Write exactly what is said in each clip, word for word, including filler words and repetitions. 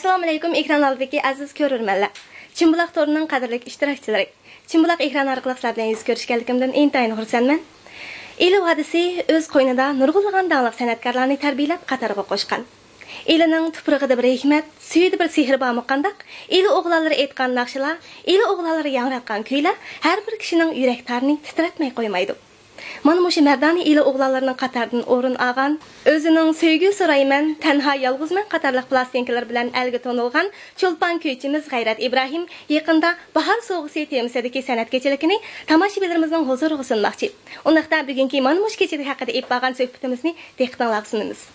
ئەسسالامۇئەلەيكۇم، ئېكران ئالدىدىكى ئەزىز كۆرۈرمەنلەر. چىمبۇلاق تورىنىڭ قەدىرلىك ئىشتىراكچىلىرى. چىمبۇلاق ئېكران ئارقىلىق سىلەر بىلەن يۈز كۆرۈشكەنلىكىمدىن ئىنتايىن خۇرسەنمەن. ئىلى ۋادىسى ئۆز قوينىدا نۇرغۇنلىغان داڭلىق سەنئەتكارلارنى تەربىيەلەپ قاتارغا قوشقان. ئىلىنىڭ تۇپرىقىدا بىر ھېكمەت، سۈيىدە بىر سېھرى بارمۇ قانداق؟ ئىلى ئوغلانلىرى ئېيتقان ناخشىلار، ئىلى ئوغلانلىرى ياڭراتقان كۈيلەر ھەر بىر كىشىنىڭ يۈرەك تارىنى تىترەتمەي قويمايدۇ. مانا مۇشۇ مەردانە ئىلى ئوغلانلىرىنىڭ قاتارىدىن ئورۇن ئالغان، ئۆزىنىڭ سۆيگۈ سورايمەن، تەنھا يالغۇزمەن قاتارلىق پىلاستىنكىلىرى بىلەن ئەلگە تونۇلغان چولپان كۈيچىمىز غەيرەت ئىبراھىم يېقىندا باھار سوۋغىسى تېمىسىدىكى سەنئەت كېچىلىكىنى تاماشىبىنلىرىمىزنىڭ ھۇزۇرىغا سۇنماقچى. ئۇنداقتا بۈگۈنكى مانا مۇشۇ كېچىلىك ھەققىدە ئېلىپ بارغان سۆھبىتىمىزنى دىققىتىڭلارغا سۇنىمىز.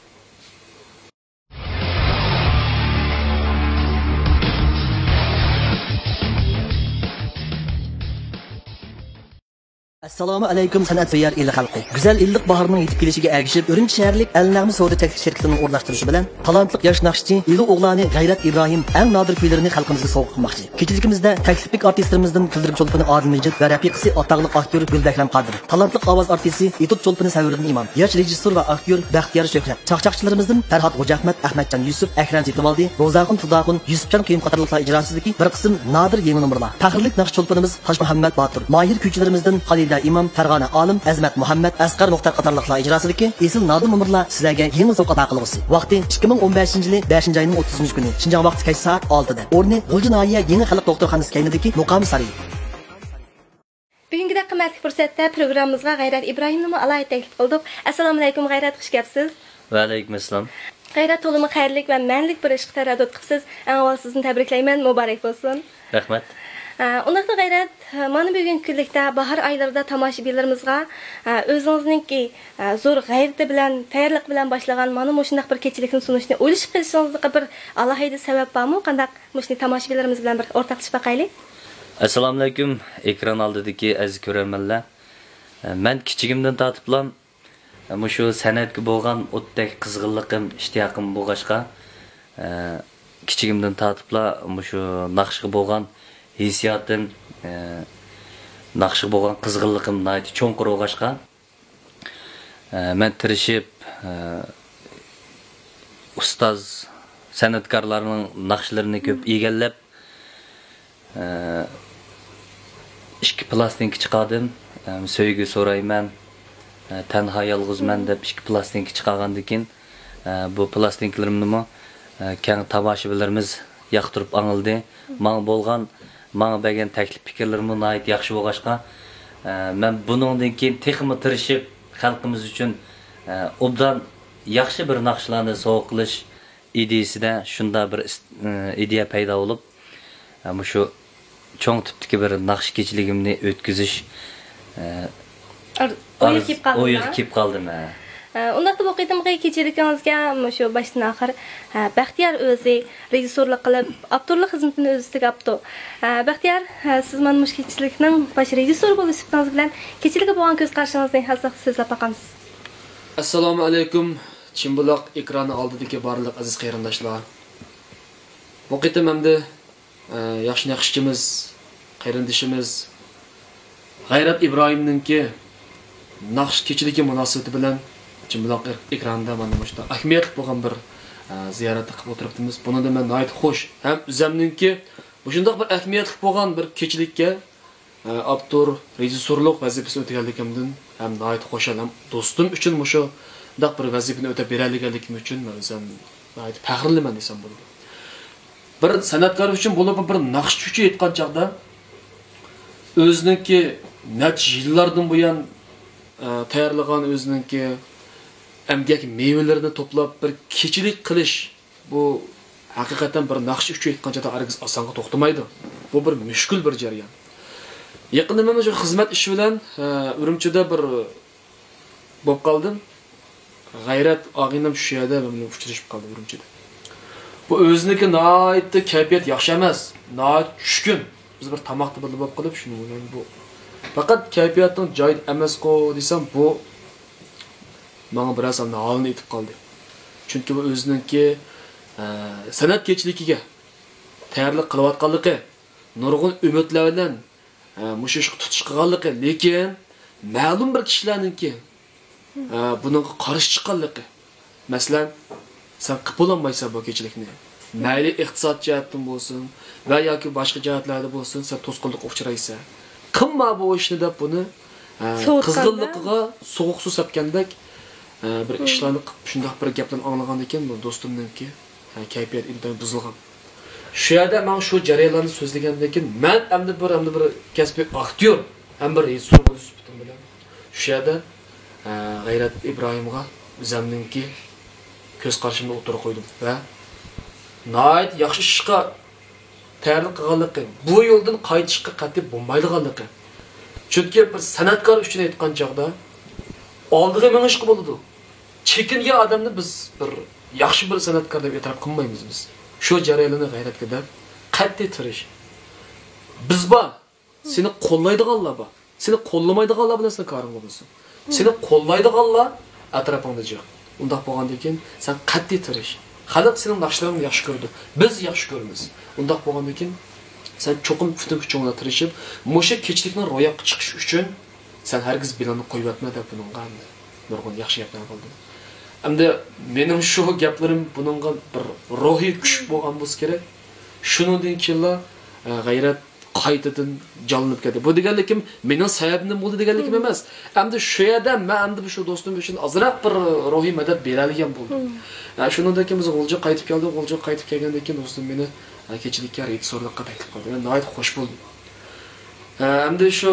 ئەسسالامۇ ئەلەيكۇم، سەنئەت سۆيەر ئىلى خەلقى! گۈزەل ئىللىق باھارنىڭ يېتىپ كېلىشىگە ئەگىشىپ، ئۈرۈمچى شەھەرلىك ئەلنەغمە سودا چەكلىك شىركىتىنىڭ ئورۇنلاشتۇرۇشى بىلەن تالانتلىق ياش ناخشىچى ئىلى ئوغلانى غەيرەت ئىبراھىم ئەڭ نادىر كۈيلىرىنى خەلقىمىزگە سوۋغا قىلماقچى. كېچىلىكىمىزدە تەكلىپلىك ئارتىسلىرىمىزدىن كۈلدۈرگە چولپىنى ئادىل مىجىت ۋە رەپىقىسى ئاتاقلىق ئاكتيور گۈلبەھرەم قادىر، تالانتلىق ئاۋاز ئارتىسى ئېتۇت چولپىنى سەۋرىدىن ئىمام، ياش رېژىسسور ۋە ئاكتيور بەختىيار شۆھرەت، چاقچاقچىلىرىمىزدىن پەرھات غوجىئەخمەت، ئەخمەتجان يۈسۈپ، ئەكرەم سېتىۋالدى، روزاخۇن تۇرداخۇن، يۈسۈپجان قېيۇم قاتارلىقلار ئىجراسىدىكى بىر قىسىم نادىر يېڭى نومۇرلار. پەخىرلىك ناخشا چولپىنىمىز تاشمۇھەممەت باتۇر، ماھىر كۈيچىلىرىمىزدىن خالىدە ئىمام، پەرغانە ئالىم، ئەزىمەت مۇھەممەت، ئەسقەر مۇختار قاتارلىقلار ئىجراسىدىكى ئېسىل نادىر نومۇرلار سىلەرگە يېڭى زەۋق ئاتا قىلغۇسى. ۋاقتى ئىككى مىڭ ئون بەشىنچى يىلى بەشىنچى ئاينىڭ ئوتتۇزىنچى كۈنى، شىنجاڭ ۋاقتى كەچ سائەت ئالتىدە. ئورنى غۇلجا ناھىيە يېڭى خەلق دوختۇرخانىسى كەينىدىكى مۇقامى سارىيى. بۈگۈنكىدەك قىممەتلىك پۇرسەتتە پروگراممىمىزغا غەيرەت ئىبراھىمنىمۇ ئالاھىدە تەكلىپ قىلدۇق. ئەسسالامۇئەلەيكۇم غەيرەت، خۇش كەپسىز. ۋەئەلەيكۇم ئەسسالام. غەيرەت، تولىمۇ خەيرلىك ۋە مەنىلىك بىر ئىشقا تەرەددۇت قىپسىز. ئەڭ ئاۋۋال سىزنى تەبرىكلەيمەن، مۇبارەك بولسۇن. رەھمەت. ئە، ئۇنداقتا غەيرەت، مانا بۈگۈنكى كۈنلۈكتە باھار ئايلىرىدا تاماشىبىنلىرىمىزغا، ئە، ئۆزىڭىزنىڭكى، ئە، زور غەيرىتى بىلەن، تەييارلىقى بىلەن باشلىغان مانا مۇشۇنداق بىر كېچىلىكنى سۇنۇشنى ئويلىشىپ قېلىشىڭىزغا بىر ئالاھىدە سەۋەب بارمۇ؟ قانداق؟ مۇشۇنى تاماشىبىنلىرىمىز بىلەن بىر ئورتاقلىشىپ باقايلى. ئەسسالامۇئەلەيكۇم، ئېكران ئالدىدىكى ئەزىز كۆرەرمەنلەر. مەن كىچىكىمدىن تارتىپلا مۇشۇ سەنئەتكە بولغان ئوتتەك قىزغىنلىقىم، ئىشتىياقىم بولغاچقا، كىچىكىمدىن تارتىپلا مۇشۇ ناخشىغا بولغان ھېسسىياتىم، ناخشىغا بولغان قىزغىنلىقىم ناھايىتى چوڭقۇر بولغاچقا، مەن تىرىشىپ، ئۇستاز سەنئەتكارلارنىڭ ناخشىلىرىنى كۆپ ئىگىلەپ، ئىككى پىلاستىنكا چىقاردىم. سۆيگۈ سورايمەن، تەنھا يالغۇزمەن دەپ ئىككى پىلاستىنكا چىقارغاندىن كېيىن، بۇ پىلاستىنكىلىرىمنىمۇ كەڭ تاماشىبىنلىرىمىز ياقتۇرۇپ ئاڭلىدى. ماڭا بولغان، ماڭا بەرگەن تەكلىپ پىكىرلىرىمۇ ناھايىتى ياخشى بولغاچقا، مەن بۇنىڭدىن كېيىن تېخىمۇ تىرىشىپ، خەلقىمىز ئۈچۈن ئوبدان ياخشى بىر ناخشىلارنى سوۋغا قىلىش ئىدىيىسىدە شۇنداق بىر ئىس-، ئىدىيە پەيدا بولۇپ، مۇشۇ چوڭ تىپتىكى بىر ناخشا كېچىلىكىمنى ئۆتكۈزۈش، ئار-، ئويغا كېلىپ قالدىڭ ئويغا ھە؟ كېلىپ قالدىم، ھە. ئۇنداقتا بۇ قېتىمقى كېچىلىكىڭىزگە مۇشۇ باشتىن ئاخىر، ھە، بەختىيار ئۆزى رېژىسسورلۇق قىلىپ، ئاپتورلۇق خىزمىتىنى ئۆز ئۈستىگە ئاپتۇ. ھە، بەختىيار، ھە، سىز مانا مۇشۇ كېچىلىكنىڭ باش رېژىسسورى بولۇش سۈپىتىڭىز بىلەن كېچىلىككە بولغان كۆز قارىشىڭىزنى ئازراق سۆزلەپ باقامسىز؟ ئەسسالامۇئەلەيكۇم، چىمبۇلاق ئېكرانى ئالدىدىكى بارلىق ئەزىز قېرىنداشلار. بۇ قېتىم ئەمدى، ئە، ياخشى ناخشىچىمىز، قېرىندىشىمىز غەيرەت ئىبراھىمنىڭكى ناخشا كېچىلىكى مۇناسىۋىتى بىلەن چىمبۇلاق ئېكرانىدا مانا مۇشۇنداق ئەھمىيەتلىك بولغان بىر، ئە، زىيارەتنى قىلىپ ئولتۇرۇپتىمىز. بۇنىڭدىن مەن ناھايىتى خۇش. ھەم ئۆزەمنىڭكى مۇشۇنداق بىر ئەھمىيەتلىك بولغان بىر كېچىلىككە ئاپتور، رېژىسسورلۇق ۋەزىپىسىنى ئۆتىگەنلىكىمدىن ھەم ناھايىتى خۇشال ھەم دوستۇم ئۈچۈن مۇشۇنداق بىر ۋەزىپىنى ئۆتەپ بېرەلىگەنلىكىم ئۈچۈن مەن ئۆزۈم ناھايىتى پەخىرلىنىمەن دېسەم بولىدۇ. بىر سەنئەتكار ئۈچۈن بولۇپمۇ بىر ناخشىچى ئۈچۈن ئېيتقان چاغدا ئۆزىنىڭكى نەچچە يىللاردىن بۇيان، ئە، تەييارلىغان ئۆزىنىڭكى ئەمگەك مېۋىلىرىنى توپلاپ بىر كېچىلىك قىلىش، بۇ ھەقىقەتەن بىر ناخشىچى ئۈچۈن ئېيتقان چاغدا ھەرگىز ئاسانغا توختىمايدۇ. بۇ بىر مۈشكۈل بىر جەريان. يېقىندا مەن شۇ خىزمەت ئىشى بىلەن، ئە، ئۈرۈمچىدە بىر بولۇپ قالدىم. غەيرەت ئاغىنەم شۇ يەردە مەن بىلەن ئۇچرىشىپ قالدى ئۈرۈمچىدە. بۇ ئۆزىنىڭكى ناھايىتى كەيپىيات ياخشى ئەمەس، ناھايىتى چۈشكۈن. بىز بىر تاماقتا بىللە بولۇپ قېلىپ، شۇنىڭ بىلەن بۇ پەقەت كەيپىياتىڭ جايىدا ئەمەسقۇ دېسەم، بۇ ماڭا بىرەر سان ھالىنى ئېيتىپ قالدى. چۈنكى بۇ ئۆزىنىڭكى، ئە، سەنئەت كېچىلىكىگە تەييارلىق قىلىۋاتقانلىقى، نۇرغۇن ئۈمىدلەر بىلەن، ئە، مۇشۇ ئىشقا تۇتۇش قىلغانلىقى، لېكىن مەلۇم بىر كىشىلەرنىڭكى، ئە، بۇنىڭغا قارشى چىققانلىقى. مەسىلەن، سەن قىلىپ بولالمايسەن بۇ كېچىلىكنى. مەيلى ئىقتىساد جەھەتتىن بولسۇن ۋە ياكى باشقا جەھەتلەردە بولسۇن، سەن توسقۇنلۇققا ئۇچرايسەن. قىلما بۇ ئىشنى دەپ بۇنى، ئە، سوۋۇتقاندا، قىزغىنلىقىغا سوغۇق سۇ سەپكەندەك، ئە، بىر ئىشلارنى قىلىپ، شۇنداق بىر گەپلەرنى ئاڭلىغاندىن كېيىن، بۇ دوستۇمنىڭكى، ئە، كەيپىياتى ئىنتايىن بۇزۇلغان. شۇ يەردە مەن شۇ جەريانلارنى سۆزلىگەندىن كېيىن، مەن ئەمدى بىر، ئەمدى بىر كەسپىي ئاكتيور ھەم بىر رېژىسسور بولۇش سۈپىتىم بىلەن شۇ يەردە، ئە، غەيرەت ئىبراھىمغا ئۆزەمنىڭكى كۆز قارىشىمنى ئوتتۇرىغا قويدۇم ۋە ناھايىتى ياخشى ئىشقا تەييارلىق قىلغانلىقى، بۇ يولدىن قايتىشقا قەتئىي بولمايدىغانلىقى. چۈنكى بىر سەنئەتكار ئۈچۈن ئېيتقان چاغدا ئالدىغا مېڭىشقا بولىدۇ. چېكىنگەن ئادەمنى بىز بىر ياخشى بىر سەنئەتكار دەپ ئېتىراپ قىلمايمىز بىز. شۇ جەريانلارنى غەيرەتكە دەپ قەتئىي تىرىش. بىز بار. سېنى قوللايدىغانلار بار. سېنى قوللىمايدىغانلار بىلەن سېنىڭ كارىڭ بولمىسۇن. سېنى قوللايدىغانلار ئەتراپىڭدا جىق. ئۇنداق بولغاندىن كېيىن سەن قەتئىي تىرىش. خەلق سېنىڭ ناخشىلىرىڭنى ياخشى كۆرىدۇ. بىز ياخشى كۆرىمىز. ئۇنداق بولغاندىن كېيىن سەن چوقۇم پۈتۈن كۈچۈڭ بىلەن تىرىشىپ، مۇشۇ كېچىلىكنىڭ روياپقا چىقىشى ئۈچۈن سەن ھەرگىز بىلاننى قويۇۋەتمە دەپ بۇنىڭغا نۇرغۇن ياخشى گەپلەرنى قىلدى. ئەمدى مېنىڭ شۇ گەپلىرىم بۇنىڭغا بىر روھىي كۈچ بولغان بولسا كېرەك. شۇنىڭدىن كېيىنلا، ئە، غەيرەت قايتىدىن جانلىنىپ كەتتى. بۇ دېگەنلىكىم مېنىڭ سەۋەبىمدىن بولدى دېگەنلىكىم ئەمەس. ئەمدى شۇ يەردە مەن ئەمدى شۇ دوستۇم ئۈچۈن ئازراق بىر روھىي مەدەت بېرەلىگەن بولدۇم. ھە، شۇنىڭدىن كېيىن بىز غۇلجىغا قايتىپ كەلدۇق. غۇلجىغا قايتىپ كەلگەندىن كېيىن دوستۇم مېنى، ھە، كېچىلىككە رېژىسسورلۇققا تەكلىپ قىلدى. مەن ناھايىتى خۇش بولدۇم. ھە، ئەمدى شۇ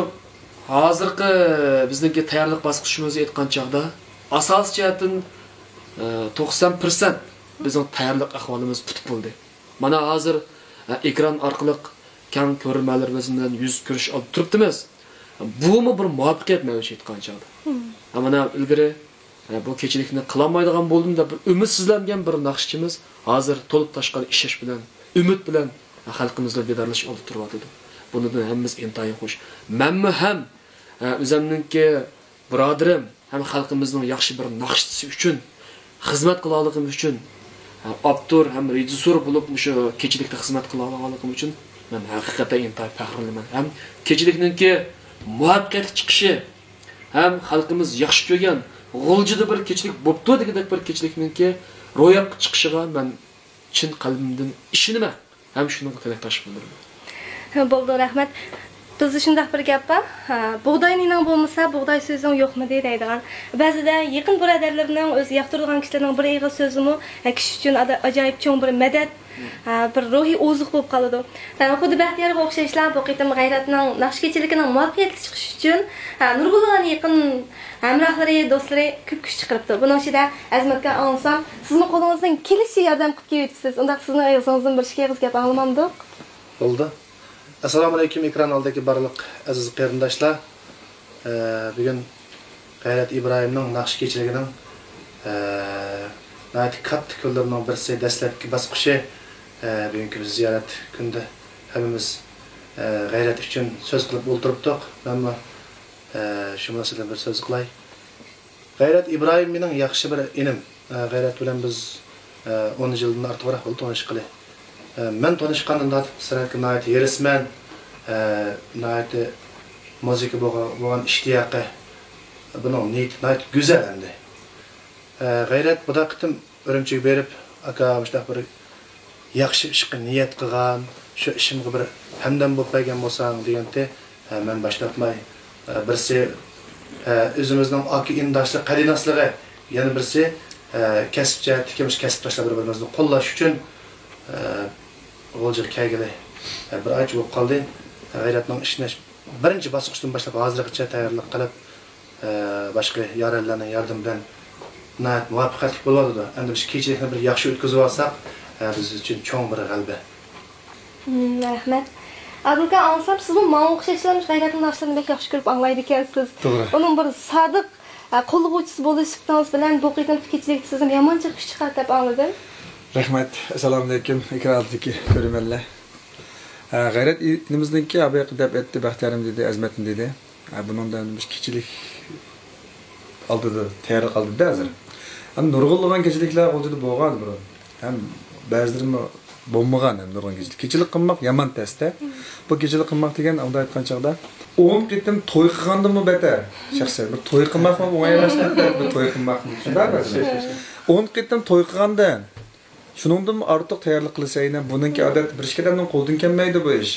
ھازىرقى بىزنىڭكى تەييارلىق باسقۇچىمىزنى ئېيتقان چاغدا ئاساسىي جەھەتتىن، ھە، توقسان پىرسەنت بىزنىڭ تەييارلىق ئەھۋالىمىز پۈتۈپ بولدى. مانا ھازىر، ئە، ئېكران ئارقىلىق كەڭ كۆرۈرمەنلىرىمىز بىلەن يۈز كۆرۈش ئالدى تۇرۇپتىمىز. بۇمۇ بىر مۇۋەپپەقىيەت مەن ئېيتقان چاغدا. ھە، مانا ئىلگىرى، ئە، بۇ كېچىلىكنى قىلالمايدىغان بولدۇم دەپ بىر ئۈمىدسىزلەنگەن بىر ناخشىچىمىز ھازىر تولۇپ تاشقان ئىشەنچ بىلەن، ئۈمىد بىلەن، ئە، خەلقىمىز بىلەن دىدارلىشىش ئالدى تۇرۇۋاتىدۇ. بۇنىڭدىن ھەممىمىز ئىنتايىن خۇش. مەنمۇ ھەم، ئە، ئۆزەمنىڭكى بۇرادىرىم ھەم خەلقىمىزنىڭ ياخشى بىر ناخشىچىسى ئۈچۈن خىزمەت قىلالىغىنىم ئۈچۈن، ئاپتور ھەم رېژىسسور بولۇپ مۇشۇ كېچىلىكتە خىزمەت قىلالىغانلىقىم ئۈچۈن مەن ھەقىقەتەن ئىنتايىن پەخىرلىنىمەن. ھەم كېچىلىكنىڭكى مۇۋەپپەقىيەتلىك چىقىشى ھەم خەلقىمىز ياخشى كۆرگەن غۇلجىدا بىر كېچىلىك بوپتۇ دېگۈدەك بىر كېچىلىكنىڭكى روياپقا چىقىشىغا مەن چىن قەلبىمدىن ئىشىنىمەن. ھەم شۇنىڭغا تىلەكداشلىق بىلدۈرىمەن. بولدى، رەھمەت. بىزدە شۇنداق بىر گەپ بار، ھە، بۇغداي نېنىڭ بولمىسا، بۇغداي سۆزۈڭ يوقمىدى دەيدىغان. بەزىدە يېقىن بۇرادەرلىرىنىڭ، ئۆزى ياقتۇرىدىغان كىشىلىرىنىڭ بىر ئېغىز سۆزىمۇ، ھە، كىشى ئۈچۈن ئادا-، ئاجايىپ چوڭ بىر مەدەت، ھە، بىر روھىي ئوزۇق بولۇپ قالىدۇ. ھە، خۇددى بەختىيارغا ئوخشاشلا بۇ قېتىم غەيرەتنىڭ ناخشا كېچىلىكىنىڭ مۇۋەپپەقىيەتلىك چىقىشى ئۈچۈن، ھە، نۇرغۇنلىغان يېقىن ھەمراھلىرى، دوستلىرى كۆپ كۈچ چىقىرىپتۇ. بۇنىڭ ئىچىدە ئەزىمەتكە ئاڭلىسام، سىزمۇ قولىڭىزدىن كېلىشىچە ياردەم قىلىپ كېلىۋېتىپسىز. ئۇنداق سىزنىڭ ئېغىزىڭىزدىن بىر ئىككى ئېغىز گەپ ئاڭلىمامدۇق؟ بولدى. ئەسسالامۇئەلەيكۇم، ئېكران ئالدىدىكى بارلىق ئەزىز قېرىنداشلار. ئە، بۈگۈن غەيرەت ئىبراھىمنىڭ ناخشا كېچىلىكىنىڭ، ئە، ناھايىتى كاتتا كۈنلىرىنىڭ بىرسى، دەسلەپكى باسقۇچى. ئە، بۈگۈنكى بىز زىيارەت كۈندە ھەممىمىز، ئە، غەيرەت ئۈچۈن سۆز قىلىپ ئولتۇرۇپتۇق. مەنمۇ، ئە، شۇ مۇناسىۋەت بىلەن بىر سۆز قىلاي. غەيرەت ئىبراھىم مېنىڭ ياخشى بىر ئىنىم. ئە، غەيرەت بىلەن بىز، ئە، ئون يىلدىن ئارتۇقراق بولدى تونۇشقىلى. ئە، مەن تونۇشقاندىن تارتىپ سەنئەتكە ناھايىتى ھېرىسمەن، ئە، ناھايىتى مۇزىكا بولغان، بولغان ئىشتىياقى، بۇنىڭ نىيىتى ناھايىتى گۈزەل ئەمدى. ئە، غەيرەت بۇدا قېتىم ئۈرۈمچىگە بېرىپ، ئاكا، مۇشۇنداق بىر ياخشى ئىشقا نىيەت قىلغان، شۇ ئىشىمغا بىر ھەمدەم بولۇپ بەرگەن بولساڭ، دېگەنتى. ھە، مەن باشلاتماي، ھە، بىرسى، ھە، ئۆزىمىزنىڭ ئاكا ئىنىداشلىق، قەرىناسلىقى، يەنە بىرسى، ھە، كەسىپ جەھەتتىكى مۇشۇ كەسىپداشلار بىر-بىرىمىزنى قوللاش ئۈچۈن، ھە، غۇلجىغا كەلگىلى، ھە، بىر ئايچە بولۇپ قالدى. ھە، غەيرەتنىڭ ئىشىنى بىرىنچى باسقۇچتىن باشلاپ ھازىرغىچە تەييارلىق قىلىپ، ئە، باشقا يارەنلەرنىڭ ياردىمى بىلەن ناھايىتى مۇۋەپپەقىيەتلىك بولۇۋاتىدۇ. ئەمدى مۇشۇ كېچىلىكنى بىر ياخشى ئۆتكۈزۈۋالساق، ئە، بىز ئۈچۈن چوڭ بىر غەلىبە. مم، رەھمەت. ئادىل ئاكا، ئاڭلىسام، سىزمۇ ماڭا ئوخشاشلا مۇشۇ غەيرەتنىڭ ناخشىلىرىنى بەك ياخشى كۆرۈپ ئاڭلايدىكەنسىز. توغرا. ئۇنىڭ بىر سادىق، ئە، قوللىغۇچىسى بولۇش سۈپىتىڭىز بىلەن بۇ قېتىمقى كېچىلىكتە سىزمۇ يامان جىق كۈچ چىقاردى دەپ ئاڭلىدىم. رەھمەت. ئەسسالامۇئەلەيكۇم، ئېكران ئالدىدىكى كۆرۈرمەنلەر. ئە، غەيرەت ئىنىمىزنىڭكى ھە، بۇ ياققا دەپ ئەتتى، بەختىيارىم دېدى، ئەزىمەتنى دېدى. ھە، بۇنىڭدا ئەمدى بىز كېچىلىك ئالدىدا تەييارلىق ئالدىدا ھازىر. ھەم نۇرغۇنلىغان كېچىلىكلەر غۇلجىدا بولغان بۇرۇن. ھەم بەزىلىرىمۇ بولمىغان ھەم نۇرغۇن كېچىلىك. كېچىلىك قىلماق يامان تەستە. بۇ كېچىلىك قىلماق دېگەن ئالدىدا ئېيتقان چاغدا ئون قېتىم توي قىلغاندىنمۇ بەتەر. شەخسەن بىر توي قىلماقمۇ ئوڭاي ئەمەس، بىر توي قىلماقمۇ. شۇنداق ئەمەسمۇ؟ ئون قېتىم توي قىلغاندىن شۇنىڭدىن ئارتۇق تەييارلىق قىلسا يەنە، بۇنىڭكى، ئادەتتە بىر ئىككى ئادەمنىڭ قولىدىن كەلمەيدۇ بۇ ئىش.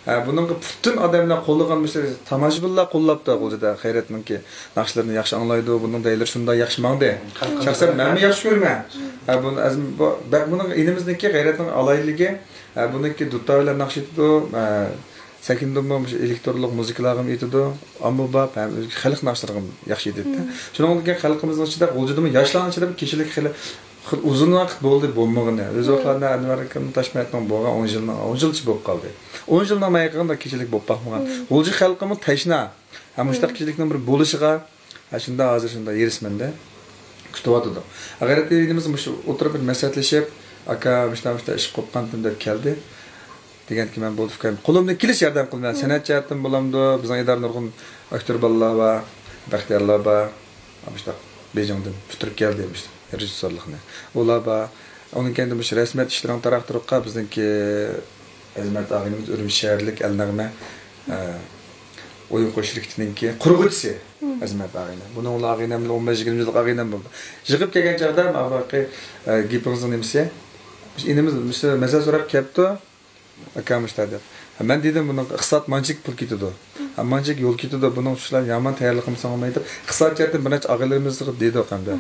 ھە، بۇنىڭغا پۈتۈن ئادەملەر قوللىغان، مۇشۇ تاماشىبىنلار قوللاپتۇ غۇلجىدا خەيرەتنىڭكى ناخشىلىرىنى ياخشى ئاڭلايدۇ، بۇنىڭ دەيلىرى شۇنداق ياخشى ماڭدى. شەخسەن مەنمۇ ياخشى كۆرىمەن. ھە، بۇنى ئەزم-، بۇ، بەك بۇنىڭ ئىنىمىزنىڭكى، غەيرەتنىڭ ئالاھىدىلىكى، ھە، بۇنىڭكى دۇتار بىلەن ناخشا ئېيتىدۇ، ھە، سەكىندىنمۇ مۇشۇ ئېلېكترونلۇق مۇزىكىلارغىمۇ ئېيتىدۇ، ئاممىباب ھەم ئۆزگە خەلق ناخشىلىرىغىمۇ ياخشى ئېيتىدۇ. شۇنىڭدىن كېيىن خەلقىمىزنىڭ ئىچىدە، غۇلجىدىمۇ ياشلارنىڭ ئىچىدە بىر كېچىلىك خېلى، خېلى ئۇزۇن ۋاقىت بولدى بولمىغىنى. ئۆز ۋاقىتلاردا ئەنۋەر ئاكامنىڭ تاشمەتنىڭ بولغان ئون يىلنىڭ، ئون يىلچە بولۇپ قالدى. ئون يىلنىڭ مايقىغىندا كېچىلىك بولۇپ باقمىغان. غۇلجا خەلقىمۇ تەشنا. ھەم مۇشۇنداق كېچىلىكنىڭ بىر بولۇشىغا، ھە، شۇنداق ھازىر شۇنداق ھېرىسمەندە كۈتۈۋاتىدۇ. غەيرەت ئىنىمىز مۇشۇ ئولتۇرۇپ بىر مەسلىھەتلىشىپ، «ئاكا، مۇشۇنداق، مۇشۇنداق ئىش قوپقانتىم» دەپ كەلدى. دېگەنتىكى، مەن «بولدى ئۇكام، قولۇمدىن كېلىشىچە ياردەم قىلىمەن. سەنئەت جەھەتتىن بولامدۇ، بىزنىڭ ئىدارىدە نۇرغۇن ئاكتيور بالىلار بار، بەختىيارلار بار. مۇشۇنداق بېيجىڭدىن پۈتتۈرۈپ كەلدى، مۇشۇنداق رېژىسسورلۇقنى. ئۇلار بار. ئۇنىڭ كەينىدىن مۇشۇ رەسمىيەت ئىشلىرىنىڭ تاراق-تۇرۇققا بىزنىڭكى ئەزىمەت ئاغىنىمىز ئۈرۈمچى شەھەرلىك ئەلنەغمە، ئە، ئويۇن قويۇش شىركىتىنىڭكى قۇرغۇچىسى ئەزىمەت ئاغىنەم. بۇنىڭ بىلەن ئاغىنەم بىلەن ئون بەش يىگىرمە يىللىق ئاغىنەم بولدى. يىغىپ كەلگەن چاغدا، ماۋاقى، ئە، گېپىڭىزنىڭ نېمىسى؟ ئىنىمىز مۇشۇ مەسىلە سوراپ كەپتۇ. ئاكام مۇشۇنداق دەپ. مەن دېدىم، بۇنىڭغا ئىقتىساد مانچىلىك پۇل كېتىدۇ. ھە، مانچىلىك يول كېتىدۇ، بۇنىڭ شۇلار يامان تەييارلىقىمىز ساڭمايدۇ. ئىقتىساد جەھەتتىن بىر نەچچە ئاغىنىلىرىمىزغا دېدۇق ئەمدى.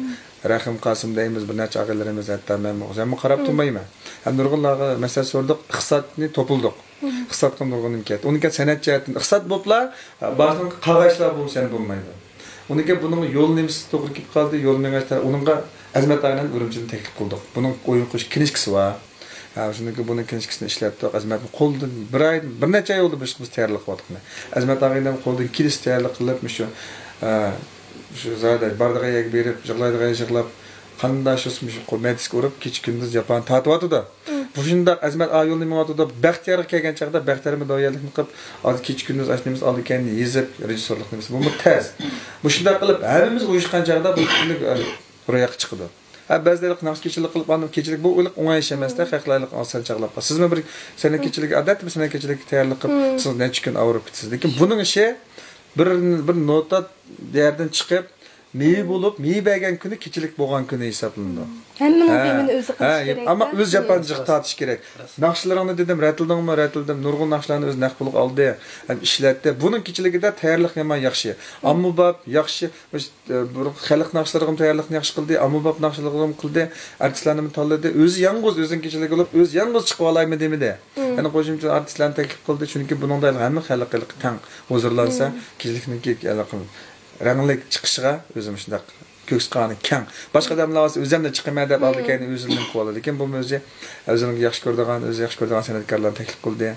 رەھىم قاسىم دەيمىز، بىر نەچچە ئاغىنىلىرىمىز، ھەتتا مەنمۇ، مەنمۇ قاراپ تۇرمايمەن. ھەم نۇرغۇنلارغا مەسلىھەت سورىدۇق، ئىقتىسادنى توپلىدۇق. ئىقتىسادقا نۇرغۇن نېمە كەتتى. ئۇنىڭ كەينى سەنئەت جەھەتتىن ئىقتىساد بولۇپلا، باشقا قالغان ئىشلار بولمىسا يەنە بولمايدۇ. ئۇنىڭ كەينى بۇنىڭ يول نېمىسى توغرا كېلىپ قالدى، يول مېڭىش تەرەپ-، ئۇنىڭغا ئەزىمەت ئاغىنەمنى ئۈرۈمچىدىن تەكلىپ قىلدۇق. بۇنىڭ ئويۇن قويۇش كىنىشكىسى بار. ھە، شۇنىڭ كېيىن بۇنىڭ كىنىشكىسىنى ئىشلەتتۇق. ئەزىمەتنى قولدىن بىر ئاي، بىر نەچچە ئاي بولدى بۇ ئىشقا بىز تەييارلىق قىلىۋاتقىنى. ئەزىمەت ئاغىنەم قولىدىن كېلىشىچە تەييارلىق قىلىپ، مۇشۇ، ئە، شۇ زادى بارىدىغان يەرگە بېرىپ، يىغلايدىغان يەرگە يىغلاپ، قانداق شۇ مۇشۇ قول مەدىسىگە ئۇرۇپ، كېچە-كۈندۈز جاپانى تارتىۋاتىدۇ. مۇشۇنداق ئەزىمەت ئا يولنى مېڭىۋاتىدۇ. بەختىيارغا كەلگەن چاغدا بەختىيارمۇ داۋىيەنلىكنى قىلىپ، ئادەم كېچە-كۈندۈز ئاشۇ نېمىسى ئالدى-كەينىنى يېزىپ، رېژىسسورلۇق نېمىسى. بۇمۇ تەس. مۇشۇنداق قىلىپ، ھەممىمىز ئۇيۇشقان چاغدا بۇ كۈنلۈك، ئە، روياپقا چىقىدۇ. ھە، بەزىلەر ناخشا كېچىلىك قىلىپ، ئاندىن كېچىلىك بۇ ئىللىق ئوڭاي ئىش ئەمەس-دە، خەقلەرلىك ئاسان چاغلاپ قال. سىزمۇ بىر سەنئەت كېچىلىكى، ئادەتتە بىر سەنئەت كېچىلىكى تەييارلىق قىلىپ، سىز نەچچە كۈن ئاۋۇرۇپ كېتىسىز. لېكىن بۇنىڭ ئىشى بىر، بىر نوتا يەردىن چىقىپ، مېۋە بولۇپ، مېۋە بەرگەن كۈنى كېچىلىك بولغان كۈنى ھېسابلىنىدۇ. ھەممىنىڭ ھە. تېمىنى ئۆزى قىلىش ھە، كېرەك-دە. ئەمما ئۆز جاپانى جىق تارتىش كېرەك. ناخشىلىرىڭنى دېدىم، رەتلىدىڭمۇ؟ رەتلىدىم. نۇرغۇن ناخشىلارنى ئۆزى نەق پۇلغا ئالدى. ھەم ئىشلەتتى. بۇنىڭ كېچىلىكىدە تەييارلىق يامان ياخشى. ئاممىباب ياخشى. مۇشۇ، ئە، بۇ خەلق ناخشىلىرىغىمۇ تەييارلىقنى ياخشى قىلدى، ئاممىباب ناخشىلىرىغىمۇ قىلدى، ئارتىسلارنىمۇ تاللىدى. ئۆزى يالغۇز، ئۆزىنىڭ كېچىلىكى بولۇپ، ئۆزى يالغۇز چىقىۋالايمەن دېمىدى. يەنە قوشۇمچە ئارتىسلارنى تەكلىپ قىلدى، چۈنكى بۇنىڭدا ھەممە خەلق ھېلىقى تەڭ ھۇزۇرلانسا، كېچىلىكنىڭكى ھېلىقى رەڭلىك چىقىشىغا ئۆزى مۇشۇنداق كۆكسى قانى كەڭ. باشقا ئادەملەر بولسا ئۆزۈملا چىقىمەن دەپ ئالدى كەينى ئۆزىنى نېمە قىلىۋالىدۇ. لېكىن بۇمۇ ئۆزى، ئۆزىنىڭ ياخشى كۆرىدىغان، ئۆزى ياخشى كۆرىدىغان سەنئەتكارلارنى تەكلىپ قىلدى.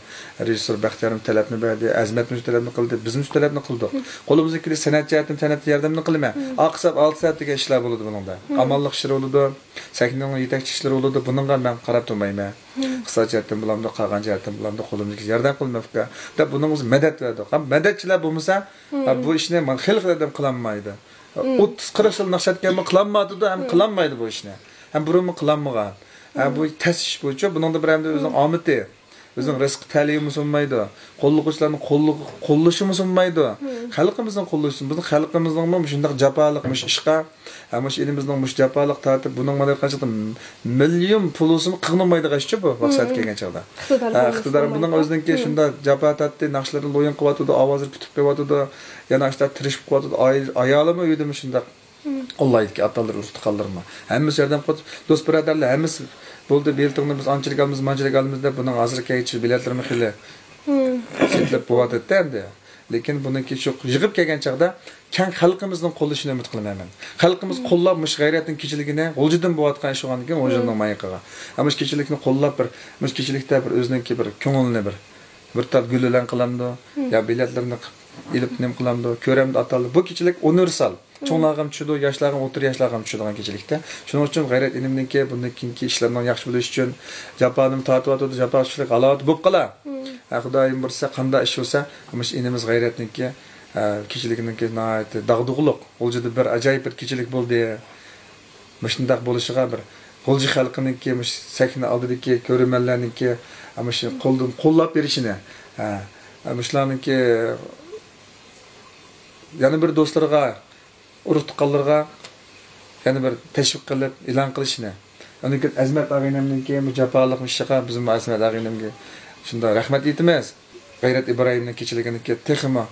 رېژىسسور بەختىيارمۇ تەلەپنى بەردى، ئەزىمەتمۇ شۇ تەلەپنى قىلدى، بىزمۇ شۇ تەلەپنى قىلدۇق. قولىمىزدىن كېلىشىچە سەنئەت جەھەتتىن سەنئەت ياردەمنى قىلىمەن. ئاق ھېساب، ئالتە ھېساب دېگەن ئىشلار بولىدۇ بۇنىڭدا. ئامانلىق ئىشلىرى بولىدۇ، سەھنىنىڭ يېتەكچى ئىشلىرى بولىدۇ، بۇنىڭغا مەن قاراپ تۇرمايمەن. ئىقتىساد جەھەتتىن بولامدۇ، قالغان جەھەتتىن بولامدۇ، قولىمىزدىن كېلىشىچە ياردەم قىلىمەن ئۇكا دەپ بۇنىڭغا مەدەت بەردۇق. ھەم مەدەتچىلەر بولمىسا، ھە، بۇ ئىشنى مانا خېلى خېلى ئادەم قىلالمايدۇ. ئوتتۇز قىرىق يىل ناخشا ئېيتكەنمۇ قىلالمايدۇ ھەم قىلالمايدۇ بۇ ئىشنى. ھەم بۇرۇنمۇ قىلالمىغان. ھە، بۇ تەس ئىش بۇچۇ. بۇنىڭدا بىر ئەمدى ئۆزىنىڭ ئامىتى، ئۆزىنىڭ رىزقى تەلىيىمۇ سۇنمايدۇ. قوللىغۇچىلارنىڭ قوللىغۇ-، قوللىشىمۇ سۇنمايدۇ. خەلقىمىزنىڭ قوللىشى، بىزنىڭ خەلقىمىزنىڭمۇ مۇشۇنداق جاپالىق مۇشۇ ئىشقا، ھە، مۇشۇ ئېلىمىزنىڭ مۇشۇ جاپالىق تارتىپ، بۇنىڭ مانا قانچە مىليون پۇل بولسىمۇ قىغنىمايدىغان ئىشچۇ بۇ، مەقسەتكە كەلگەن چاغدا. ئىقتىدار ھە، بولمىسا ئىقتىدار، بۇنىڭ بولمايدۇ. ئۆزىنىڭكى شۇنداق جاپا تارتتى، ناخشىلىرىنى لويۇن قىلىۋاتىدۇ، ئاۋازلىرى پۈتۈپ قېلىۋاتىدۇ، يەنە ئاشۇنداق تىرىشىپ قىلىۋاتىدۇ، ئاي-، ئايالىمۇ ئۆيدە مۇشۇنداق. ئاللايدىكى ئاتالىرى، ئۇرۇق تۇغقانلىرىمۇ. ھەممىسى ياردەم قىلىپ، دوست بۇرادەرلەر ھەممىسى بولدى، بېلىتىڭنى بىز ئانچىلىك ئالىمىز، مانچىلىك ئالىمىز دەپ، بۇنىڭ ھازىرغىچە بېلەتلىرىمۇ خېلى سېتىلىپ بولۇۋاتىدۇ ئەمدى. لېكىن بۇنىڭكى شۇ يىغىپ كەلگەن چاغدا كەڭ خەلقىمىزنىڭ قوللىشىنى ئۈمىد قىلىمەن مەن. خەلقىمىز قوللاپ مۇشۇ غەيرەتنىڭ كېچىلىكىنى، غۇلجىدىن بولۇۋاتقان ئىش بولغاندىكىن، غۇلجىنىڭ مايىقىغا. ئەمما مۇشۇ كېچىلىكنى قوللاپ بىر، مۇشۇ كېچىلىكتە بىر ئۆزىنىڭكى بىر كۆڭلىنى بىر، بىر تال گۈل بىلەن قىلامدۇ، يا بېلەتلىرىنى قىپ ئېلىپ نېمە قىلامدۇ، كۆرەمدۇ ئاتالىق. بۇ كېچىلىك ئۇنىۋېرسال. چوڭلارغىمۇ چۈشىدۇ، ياشلارغىمۇ، ئوتتۇرا ياشلارغىمۇ چۈشىدىغان كېچىلىكتە. شۇنىڭ ئۈچۈن غەيرەت ئىنىمنىڭكى بۇندىن كېيىنكى ئىشلىرىنىڭ ياخشى بولۇشى ئۈچۈن جاپانىمۇ تارتىۋاتىدۇ، جاپا ئۈستىلىك ھالاۋەت بولۇپ قالا. ھە، خۇدايىم بۇيرۇسا، قانداق ئىش بولسا، مۇشۇ ئىنىمىز غەيرەتنىڭكى، ھە، كېچىلىكىنىڭكى ناھايىتى داغدۇغىلىق، غۇلجىدا بىر ئاجايىپ بىر كېچىلىك بولدى. مۇشۇنداق بولۇشىغا بىر غۇلجا خەلقىنىڭكى، مۇشۇ سەھنە ئالدىدىكى كۆرۈرمەنلەرنىڭكى، ھە، مۇشۇ قولدىن قوللاپ بېرىشىنى، ھە، مۇشۇلارنىڭكى يەنە بىر دوستلىرىغا، ئۇرۇق تۇغقانلىرىغا يەنە بىر تەشۋىق قىلىپ، ئېلان قىلىشنى، ئاندىن كېيىن ئەزمەت ئاغىنەمنىڭكى بۇ جاپالىق ئىشىغا بىزمۇ ئەزمەت ئاغىنەمگە شۇنداق رەھمەت ئېيتىمىز. غەيرەت ئىبراھىمنىڭ كېچىلىكىنىڭكى تېخىمۇ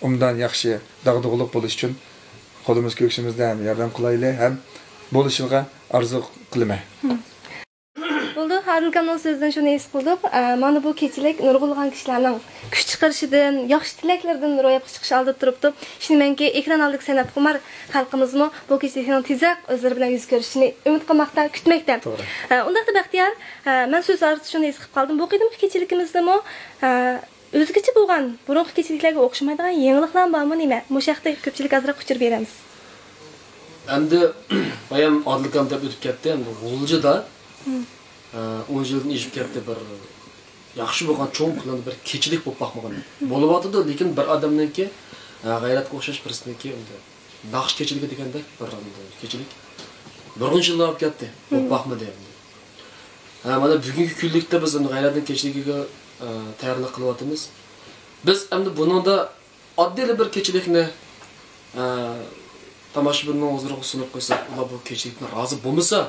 ئوبدان، ياخشى، داغدۇغىلىق بولۇش ئۈچۈن قولىمىز كۆكسىمىزدە ھەم ياردەم قىلايلى ھەم بولۇشىغا ئارزۇ قىلىمەن. بولدى، ئادىل ئاكامنىڭ سۆزىدىن شۇنى ھېس قىلدۇق. ئە، مانا بۇ كېچىلىك نۇرغۇنلىغان كىشىلەرنىڭ كۈچ چىقىرىشىدىن، ياخشى تىلەكلىرىدىن روياپقا چىقىشى ئالدىدا تۇرۇپتۇ. ئىشىنىمەنكى، ئېكران ئالدىدىكى سەنئەتخۇمار خەلقىمىزمۇ بۇ كېچىلىكنىڭ تېزرەك ئۆزلىرى بىلەن يۈز كۆرۈشىنى ئۈمىد قىلماقتا، كۈتمەكتە. توغرا. ئە، ئۇنداقتا بەختىيار، ئە، مەن سۆز ئارىسىدا شۇنى ھېس قىلىپ قالدىم. بۇ قېتىمقى كېچىلىكىمىزدىمۇ، ئە، ئۆزگىچە بولغان، بۇرۇنقى كېچىلىكلەرگە ئوخشىمايدىغان يېڭىلىقلار بارمۇ نېمە؟ مۇشۇ ھەقتە كۆپچىلىككە ئازراق ئۇچۇر بېرەمىز. ئەمدى بايام ئادىل ئاكام دەپ ئۆتۈپ كەتتى. ئەمدى غۇلجىدا، ئە، ئون يىلدىن ئېشىپ كەتتى، بىر ياخشى بولغان چوڭ پىلاندا بىر كېچىلىك بولۇپ باقمىغان. بولۇۋاتىدۇ، لېكىن بىر ئادەمنىڭكى، ئە، غەيرەتكە ئوخشاش بىرسىنىڭكى ئەمدى ناخشا كېچىلىكى دېگەندەك بىر ئەمدى كېچىلىك نۇرغۇن يىللار بولۇپ كەتتى. بولۇپ باقمىدى ئەمدى. ھە، مانا بۈگۈنكى كۈنلۈكتە بىز ئەمدى غەيرەتنىڭ كېچىلىكىگە، ئە، تەييارلىق قىلىۋاتىمىز. بىز ئەمدى بۇنىڭدا ئاددىيلا بىر كېچىلىكنى، ئە، تاماشىبىننىڭ ھۇزۇرىغا سۇنۇپ قويساق، ئۇلار بۇ كېچىلىكتىن رازى بولمىسا،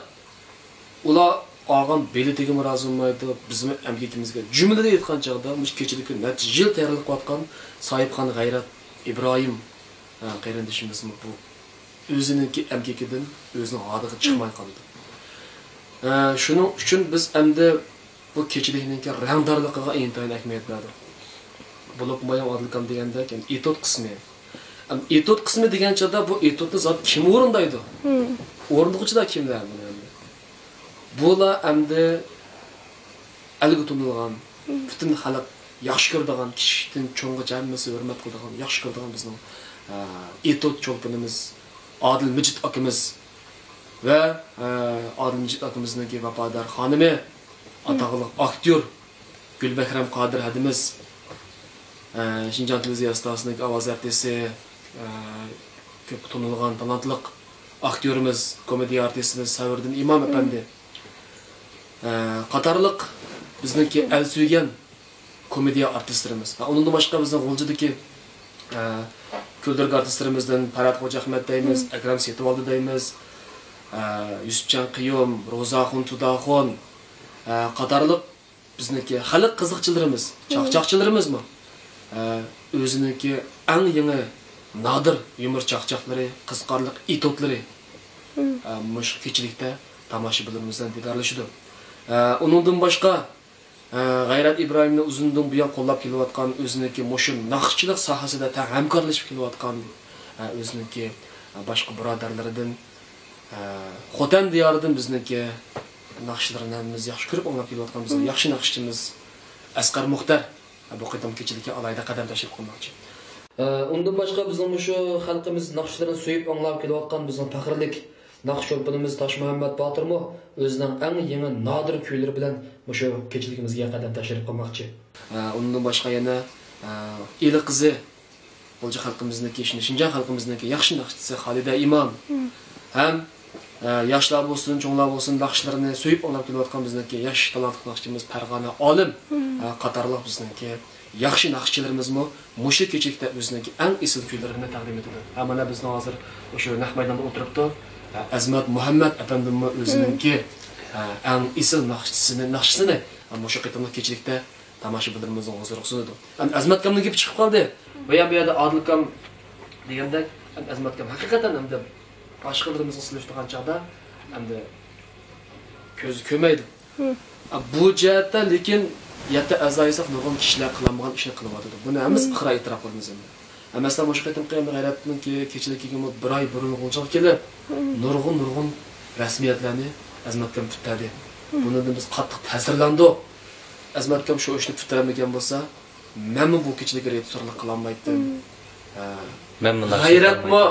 ئۇلار ئالغان بېلىتىگىمۇ رازى بولمايدۇ، بىزمۇ ئەمگىكىمىزگە. جۈملىدىن ئېيتقان چاغدا، مۇشۇ كېچىلىككە نەچچە يىل تەييارلىق قىلىۋاتقان ساھىبخان غەيرەت ئىبراھىم، ئە، قېرىندىشىمىزمۇ بۇ ئۆزىنىڭكى ئەمگىكىدىن ئۆزىنىڭ ھادىقى چىقماي قالىدۇ. ئە، شۇنىڭ ئۈچۈن بىز ئەمدى بۇ كېچىلىكنىڭكى رەڭدارلىقىغا ئىنتايىن ئەھمىيەت بەردۇق. بولۇپمۇ بايام ئادىل ئاكام دېگەندەك، يەنى ئېتوت قىسمى. ئەم، ئېتوت قىسمى دېگەن چاغدا بۇ ئېتوتنى زادى كىم ئورۇندايدۇ؟ ئورۇندىغۇچىلار كىملەر بۇنى ئەمدى؟ بۇلار ئەمدى ئەلگە تونۇلغان، پۈتۈن خەلق ياخشى كۆرىدىغان، كىچىكتىن چوڭغىچە ھەممىسى ھۆرمەت قىلىدىغان، ياخشى كۆرىدىغان بىزنىڭ، ئە، ئېتوت چولپىنىمىز ئادىل مىجىت ئاكىمىز ۋە، ئە، ئادىل مىجىت ئاكىمىزنىڭكى ۋاپادار خانىمى، ئاتاقلىق ئاكتيور گۈلبەھرەم قادىر ھەدىمىز، ئە، شىنجاڭ تېلېۋىزىيە ئىستانسىسىنىڭكى ئاۋاز ئارتىسى، ئە، كۆپكە تونۇلغان تالانتلىق ئاكتيورىمىز، كومېدىيە ئارتىسىمىز سەۋرىدىن ئىمام ئەپەندى، ئە، قاتارلىق بىزنىڭكى ئەل سۆيگەن كومېدىيە ئارتىسلىرىمىز. ھە، ئۇنىڭدىن باشقا بىزنىڭ غۇلجىدىكى، ئە، كۈلدۈرگە ئارتىسلىرىمىزدىن پەرھات خوجاھمەت دەيمىز، ئەكرەم سېتىۋالدى دەيمىز، ئە، يۈسۈپجان قىيۇم، روزاخۇن تۇداخۇن، ئە، قاتارلىق بىزنىڭكى خەلق قىزىقچىلىرىمىز، چاقچاقچىلىرىمىزمۇ، ئە، ئۆزىنىڭكى ئەڭ يېڭى نادىر يۇمۇر چاقچاقلىرى، قىزىقارلىق ئېتوتلىرى، ئە، مۇشۇ كېچىلىكتە تاماشىبىنلىرىمىز بىلەن دىدارلىشىدۇ. ئە، ئۇنىڭدىن باشقا، ئە، غەيرەت ئىبراھىمنى ئۇزۇندىن بۇيان قوللاپ كېلىۋاتقان، ئۆزىنىڭكى مۇشۇ ناخشىچىلىق ساھەسىدە تەڭ ھەمكارلىشىپ كېلىۋاتقان، ئە، ئۆزىنىڭكى، ئە، باشقا بۇرادەرلىرىدىن، ئە، خوتەن دىيارىدىن بىزنىڭكى ناخشىلىرىنى ھەممىمىز ياخشى كۆرۈپ ئاڭلاپ كېلىۋاتقان بىزنىڭ ياخشى ناخشىچىمىز ئەسقەر مۇختەر، ئە، بۇ قېتىمقى كېچىلىككە ئالاھىدە قەدەم تەشرىپ قىلماقچى. ئە، ئۇندىن باشقا بىزنىڭ مۇشۇ خەلقىمىز ناخشىلىرىنى سۆيۈپ ئاڭلاپ كېلىۋاتقان بىزنىڭ پەخىرلىك ناخشا چولپىنىمىز تاشمۇھەممەت باتۇرمۇ ئۆزىنىڭ ئەڭ يېڭى نادىر كۈيلىرى بىلەن مۇشۇ كېچىلىكىمىزگە قەدەم تەشرىپ قىلماقچى. ئە، ئۇنىڭدىن باشقا يەنە، ئە، ئىلى قىزى غۇلجا خەلقىمىزنىڭكى، شىنجاڭ خەلقىمىزنىڭكى ياخشى ناخشىچىسى خالىدە ئىمام ھەم، ئە، ياشلار بولسۇن، چوڭلار بولسۇن، ناخشىلىرىنى سۆيۈپ ئاڭلاپ كېلىۋاتقان بىزنىڭكى ياش تالانتلىق ناخشىچىمىز پەرغانە ئالىم، ئە، قاتارلىق بىزنىڭكى ياخشى ناخشىچىلىرىمىزمۇ مۇشۇ كېچىلىكتە ئۆزىنىڭكى ئەڭ ئېسىل كۈيلىرىنى تەقدىم ئېتىدۇ. ھە، مانا بىزنىڭ ھازىر مۇشۇ نەق مەيداندا ئولتۇرۇپتۇ. ھە، ئەزمەت مۇھەممەت ئەپەندىممۇ ئۆزىنىڭكى، ھە، ئەڭ ئېسىل ناخشىسىنى، ناخشىسىنى، ھە، مۇشۇ قېتىملىق كېچىلىكتە تاماشىبىنلىرىمىزنىڭ ھۇزۇرىغا سۇنىدۇ. ئەمدى ئەزمەت ئاكامنىڭ گېپى چىقىپ قالدى. بايام بۇ يەردە ئادىل ئاكام دېگەندەك، ئەمدى ئەزمەت ئاكام ھەقىقەتەن ئەمدى باشقىلىرىمىزغا سېلىشتۇرغان چاغدا ئەمدى كۆزى كۆرمەيدۇ. ئا، بۇ جەھەتتە لېكىن يەتتە ئەزا ھېساب نۇرغۇن كىشىلەر قىلالمىغان ئىشنى قىلىۋاتىدۇ. بۇنى ھەممىمىز ئىقرار ئېتىراپ قىلىمىز ئەمدى. ھە، مەسىلەن، مۇشۇ قېتىمقى ئەمدى غەيرەتنىڭكى كېچىلىكىگىمۇ بىر ئاي بۇرۇن غۇلجىغا كېلىپ، نۇرغۇن، نۇرغۇن رەسمىيەتلەرنى ئەزمەت ئاكام پۈتتۈردى. بۇنىڭدىن بىز قاتتىق تەسىرلەندۇق. ئەزمەت ئاكام شۇ ئىشنى پۈتتۈرەلمىگەن بولسا، مەنمۇ بۇ كېچىلىككە رېژىسسورلۇق قىلالمايتتىم. ھە. مەنمۇ ناخشا غەيرەتمۇ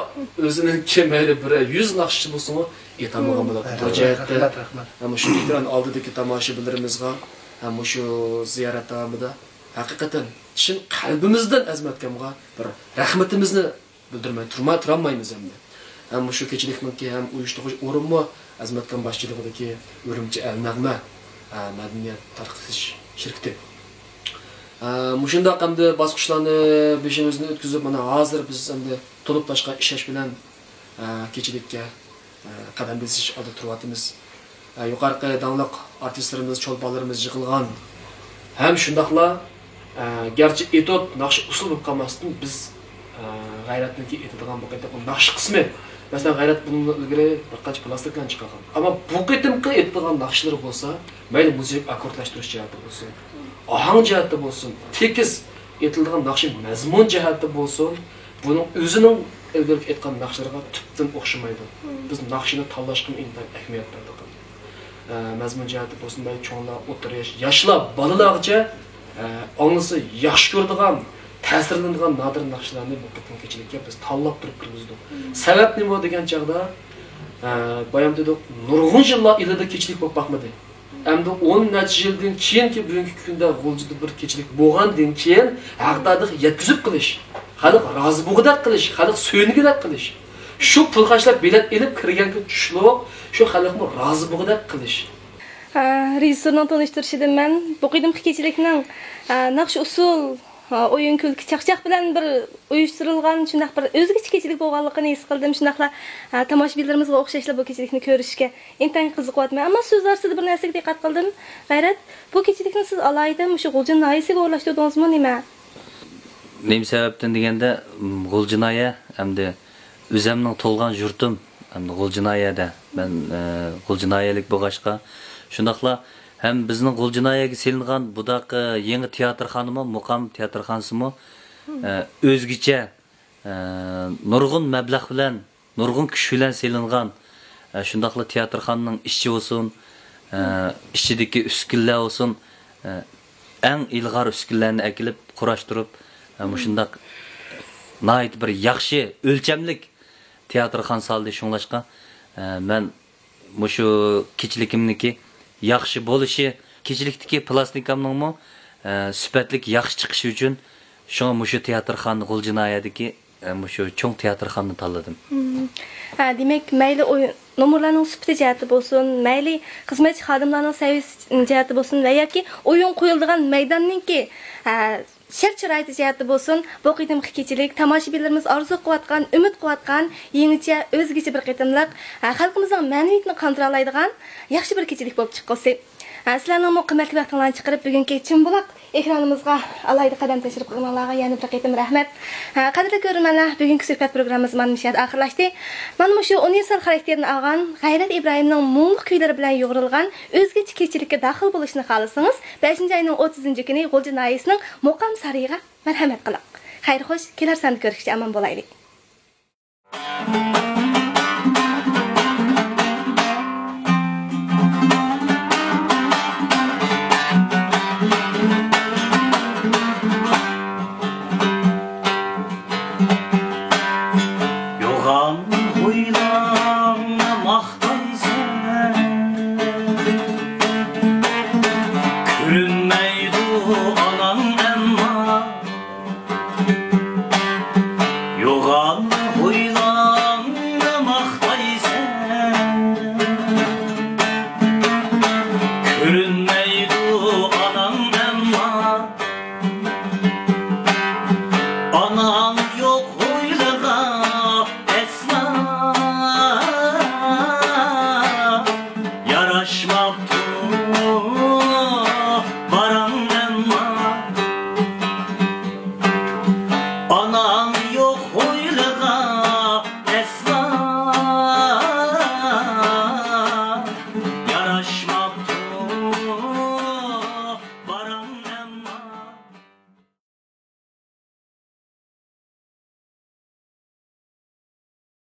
ئۆزىنىڭكى مەيلى بىر يۈز ناخشىچى بولسىمۇ ئېيتالمىغان بولاتتى. بۇ جەھەتتە، رەھمەت، رەھمەت. ھە، مۇشۇ ئېكران ئالدىدىكى تاماشىبىنلىرىمىزغا، ھە، مۇشۇ زىيارەت داۋامىدا ھەقىقەتەن چىن قەلبىمىزدىن ئەزمەت ئاكامغا بىر رەھمىتىمىزنى بىلدۈرمەي تۇرما-، تۇرالمايمىز ئەمدى. ھەم مۇشۇ كېچىلىكنىڭكى ھەم ئۇيۇشتۇرغۇچى ئورۇنمۇ ئەزمەت ئاكام باشچىلىقىدىكى ئۈرۈمچى ئەلنەغمە، ئە، مەدەنىيەت تارقىتىش شىركىتى. ئە، مۇشۇنداق ئەمدى باسقۇچلارنى بېشىمىزدىن ئۆتكۈزۈپ، مانا ھازىر بىز ئەمدى تولۇپ تاشقان ئىشەنچ بىلەن، ئە، كېچىلىككە، ئە، قەدەم بېسىش ئالدىدا تۇرۇۋاتىمىز. ئە، يۇقىرىقى داڭلىق ئارتىسلىرىمىز، چولپانلىرىمىز يىغىلغان ھەم شۇنداقلا، ئە، گەرچە ئېتيۇد ناخشا ئۇسسۇل بولۇپ قالماستىن، بىز، ئە، غەيرەتنىڭكى ئېيتىدىغان بۇ قېتىمقى ناخشا قىسمى، مەسىلەن، غەيرەت بۇنىڭدىن ئىلگىرى بىر قانچە پىلاستىنكىلارنى چىقارغان. ئەمما بۇ قېتىمقى ئېيتىدىغان ناخشىلىرى بولسا، مەيلى مۇزىكا ئاككوردلاشتۇرۇش جەھەتتە بولسۇن، ئاھاڭ جەھەتتە بولسۇن، تېكىست ئېيتىلىدىغان ناخشا مەزمۇن جەھەتتە بولسۇن، بۇنىڭ ئۆزىنىڭ ئىلگىرىكى ئېيتقان ناخشىلىرىغا تۈپتىن ئوخشىمايدۇ. بىز ناخشىنى تاللاشقىمۇ ئىنتايىن ئەھمىيەت بەردۇق. ئە، مەزمۇن جەھەتتە بولسۇن، مەيلى چوڭلار، ئوتتۇرا ياش، ياشلار، بالىلارغىچە، ئە، ئاڭلىسا ياخشى كۆرىدىغان، تەسىرلىنىدىغان نادىر ناخشىلارنى بۇ قېتىمقى كېچىلىككە بىز تاللاپ تۇرۇپ كىرگۈزدۇق. سەۋەب نېمە دېگەن چاغدا، ئە، بايام دېدۇق، نۇرغۇن يىللار ئىلىدا كېچىلىك بولۇپ باقمىدى. ئەمدى ئون نەچچە يىلدىن كېيىنكى بۈگۈنكى كۈندە غۇلجىدا بىر كېچىلىك بولغاندىن كېيىن، ھەق دادىغا يەتكۈزۈپ قىلىش، خەلق رازى بولغۇدەك قىلىش، خەلق سۆيۈنگۈدەك قىلىش. شۇ پۇل خەجلەپ بېلەت ئېلىپ كىرگەنكى چۈشلۈك، شۇ خەلقمۇ رازى بولغۇدەك قىلىش. ئە، رېژىسسورنىڭ تونۇشتۇرۇشىدىن مەن بۇ قېتىمقى كېچىلىكنىڭ، ئە، ناخشا ئۇسسۇل، ئە، ئويۇن كۈلكە چاقچاق بىلەن بىر ئۇيۇشتۇرۇلغان شۇنداق بىر ئۆزگىچە كېچىلىك بولغانلىقىنى ھېس قىلدىم. شۇنداقلا، ئە، تاماشىبىنلىرىمىزغا ئوخشاشلا بۇ كېچىلىكنى كۆرۈشكە ئىنتايىن قىزىقىۋاتىمەن. ئەمما سۆز ئارىسىدا بىر نەرسىگە دىققەت قىلدىم. غەيرەت، بۇ كېچىلىكنى سىز ئالاھىدە مۇشۇ غۇلجا ناھىيەسىگە ئورۇنلاشتۇردىڭىزمۇ نېمە؟ نېمە سەۋەبتىن دېگەندە، م، غۇلجا ناھىيە ئەمدى ئۆزەمنىڭ تۇغۇلغان يۇرتۇم، ئەمدى غۇلجا ناھىيەدە. مەن، ئە، غۇلجا ناھىيەلىك بولغاچقا، شۇنداقلا ھەم بىزنىڭ غۇلجا ناھىيەگە سېلىنغان بۇنداق، ئە، يېڭى تىياتىرخانىمۇ، مۇقام تىياتىرخانىسىمۇ، ئە، ئۆزگىچە، ئە، نۇرغۇن مەبلەغ بىلەن، نۇرغۇن كۈچ بىلەن سېلىنغان، ئە، شۇنداقلا تىياتىرخانىنىڭ ئىچى بولسۇن، ئە، ئىچىدىكى ئۈسكۈنىلەر بولسۇن، ئە، ئەڭ ئىلغار ئۈسكۈنىلەرنى ئەكېلىپ قۇراشتۇرۇپ، ئە، مۇشۇنداق ناھايىتى بىر ياخشى ئۆلچەملىك تىياتىرخانا سالدى. شۇڭلاشقا، ئە، مەن مۇشۇ كېچىلىكىمنىڭكى ياخشى بولۇشى، كېچىلىكتىكى پىلاستىنكامنىڭمۇ، ئە، سۈپەتلىك ياخشى چىقىشى ئۈچۈن شۇڭا مۇشۇ تىياتىرخانا غۇلجا ناھىيەدىكى، ئە، مۇشۇ چوڭ تىياتىرخانىنى تاللىدىم. مم. ھە، دېمەك، مەيلى ئوي-، نومۇرلارنىڭ سۈپىتى جەھەتتە بولسۇن، مەيلى خىزمەتچى خادىملارنىڭ سەۋىيەسى جەھەتتە بولسۇن ۋە ياكى ئويۇن قويۇلىدىغان مەيداننىڭكى، ھە، شەرت-شارائىتى جەھەتتە بولسۇن، بۇ قېتىمقى كېچىلىك تاماشىبىنلىرىمىز ئارزۇ قىلىۋاتقان، ئۈمىد قىلىۋاتقان يېڭىچە، ئۆزگىچە بىر قېتىملىق، ھە، خەلقىمىزنىڭ مەنىۋىيىتىنى قاندۇرالايدىغان ياخشى بىر كېچىلىك بولۇپ چىققۇسى. ھە، سىلەرنىڭمۇ قىممەتلىك ۋاقتىڭلارنى چىقىرىپ، بۈگۈنكى چىمبۇلاق ئېكرانىمىزغا ئالاھىدە قەدەم تەشرىپ قىلغىنىڭلارغا يەنە بىر قېتىم رەھمەت. ھە، قەدىرلىك كۆرۈرمەنلەر، بۈگۈنكى سۆھبەت پروگراممىمىز مانا مۇشۇ يەردە ئاخىرلاشتى. مانا مۇشۇ ئۇنىۋېرسال خاراكتېرىنى ئالغان غەيرەت ئىبراھىمنىڭ مۇڭلۇق كۈيلىرى بىلەن يورۇتۇلغان ئۆزگىچە كېچىلىككە داخىل بولۇشنى خالىسىڭىز، بەشىنچى ئاينىڭ ئوتتۇزىنچى كۈنى غۇلجا ناھىيەسىنىڭ مۇقام سارىيىغا مەرھەمەت قىلىڭ. خەير خوش، كېلەر ساندا كۆرۈشكىچە ئامان بولايلى.